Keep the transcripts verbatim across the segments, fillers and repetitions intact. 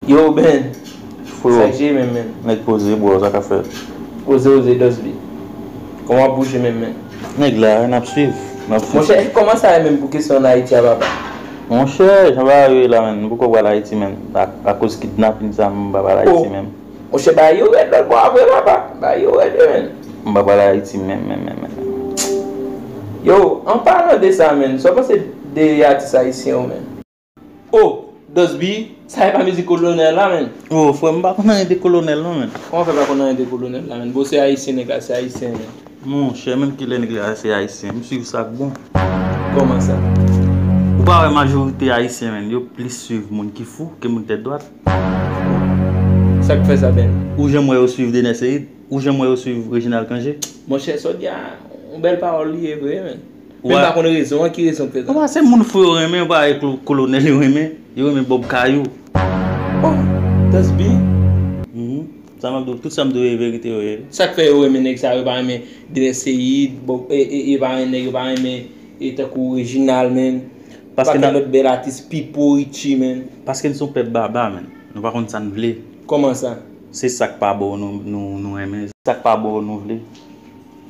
Yo, Ben. Freo, sa k ye menm, men? Nèg poze, bro, sa k ap fèt? Poze, poze, Dusby. Kòman w ap bouje menm, men? Nèg la, n ap swiv. N ap swiv. Monchè, kòman sa ye menm pou kesyon ann Ayiti a, papa? Monchè, jan bagay yo ye la, men, m poko pral Ayiti, men. A, akoz kidnapin sa, m pa pral Ayiti, men. Monchè, bagay yo rèd lòt bò a vre, papa. Bagay yo rèd, wi, men. M pa pral Ayiti, men, men, men, men. Yo, an palan de sa, men, sa w panse de atis ayisyen yo, men? Oh, Dusby, sa e pa mizik Kolonèl la, men. Oh, frè, m pa konn anyen de Kolonèl, non, men. Kòman fè pa konn anyen de Kolonèl la, men? Bon, se ayisyen, nèg la, se ayisyen, men. Monchè, menm kilè nèg la se ayisyen, m swiv sa k bon. Kòman sa? Ou pa wè majorite ayisyen, men, yo plis swiv moun ki fou ke moun tèt dwat? Sa k fè sa, Ben? Ou janm wè yo swiv Dener Ceïd? Ou janm wè yo swiv Reginald Cangé? Monchè, sa w di a, yon bèl pawòl li ye vre, men. Men m pa konn rezon an, ki rezon k fè sa? Ou pa se moun fou yo renmen, ou pa e klo-, kolonèl yo renmen. Yo renmen Bob Kayou. Oh, Dusby. Mhm. Sa m ap di w, tout sa m di w e verite yo ye. Sa k fè yo renmen nèg sa yo, yo pa renmen Dener Ceïd, Bob, e, e, yo pa renmen nèg, yo pa renmen, e, tankou Reginald, men. Paske pa gen lòt bèl atis, Pipo, Richie, men. Paske n se yon pèp baba, men. Nou pa konn sa n vle. Kòman sa? Se sa k pa bon nou, nou, nou renmen. Se sa k pa bon nou vle.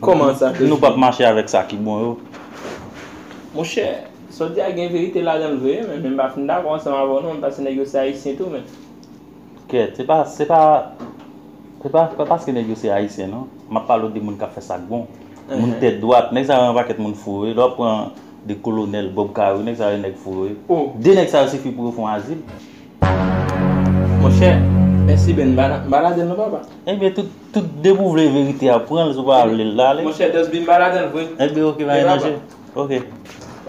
Kòman sa? Nou p ap mache avèk sa ki bon yo. Monchè, sa w di a gen verite ladan l vre, men, men m pa fin dakò ansanm avè w non, paske nèg yo se ayisyen tou, men. Kèt, se pa, se pa, se pa, pa paske nèg yo se ayisyen non. M ap pale w de moun k ap fè sa k bon. Moun tèt dwat, nèg sa yo yon pakèt moun fou wi. Lè w ap pran de Kolonèl, Bob Kayou, nèg sa yo nèg fou wi. De nèg sa yo sifi pou yo fè yon azil. Monchè, mèsi Ben, m pa, m pa ladan l non, papa. Ebyen, tout, tout depi w vle verite a, pran l, si w pa vle l, ale. Monchè, Dusby, m pa ladan l vre. Ebyen, oke, pa gen danje. Oke.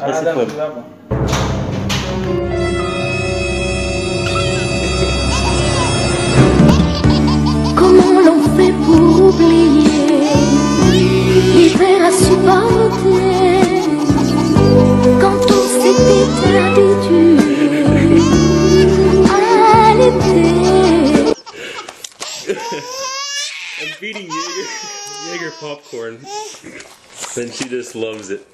Mèsi, frè m. Comment l'on fait pour oublier l'hiver à supporter quand on s'était habitué à l'été? I'm feeding Jaeger, Jaeger popcorn, and she just loves it.